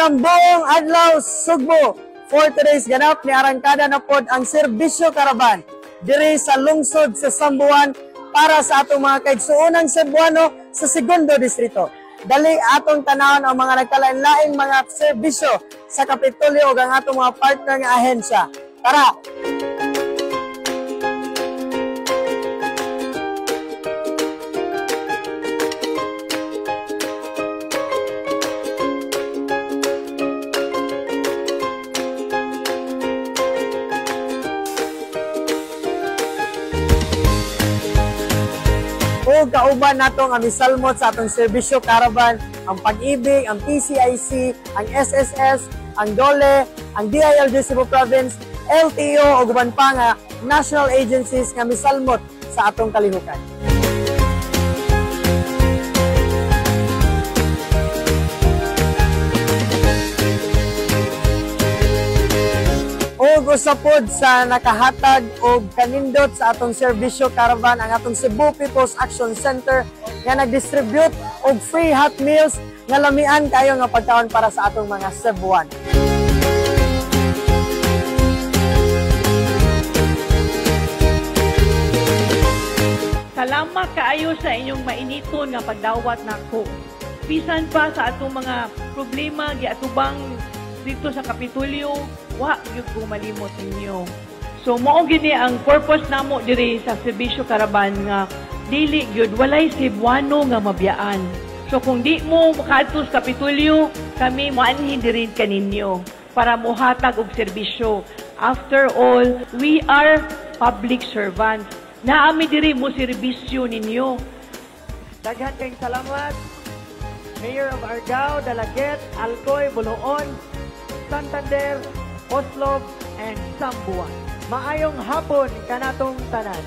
Masambuong adlaw, Sugbo. For today's ganap ni arangkada na pod ang serbisyo caravan diri sa lungsod sa Samboan para sa atong mga kaigsuonang Cebuano sa segundo distrito. Dali, atong tanawon ang mga nagkalain-laing mga serbisyo sa Kapitolyo ug ang atong mga partner nga ahensya. Tara! Ug kauban natong ang misalmot sa atong serbisyo caravan, ang Pag-ibig, ang PCIC, ang SSS, ang DOLE, ang DILG Cebu Province, LTO ug uban pa nga national agencies nga misalmot sa atong kalihukan. Ug usa pod sa nakahatag og kanindot sa atong serbisyo caravan ang atong Cebu People's Action Center nga nagdistribute og free hot meals nga lamian kayo nga pagkaon para sa atong mga Cebuano. Salamat kaayo sa inyong mainiton nga pagdawat nako. Bisan pa sa atong mga problema giatubang dito sa Kapitolyo, wa gyud ko malimot ninyo. So mao gini ang purpose namo diri sa serbisyo caravan nga dili gyud walay Cebuano nga mabiyaan. So kung di mo makaadto sa Kapitolyo, kami moanhin diri kaninyo para mohatag og serbisyo. After all, we are public servants. Naa mi diri mo serbisyo ninyo. Daghan kayong salamat, Mayor of Argao, Dalaguete, Alcoy, Boljoon, Santander, Oslob, and Samboan. Maayong hapon kanatong tanan.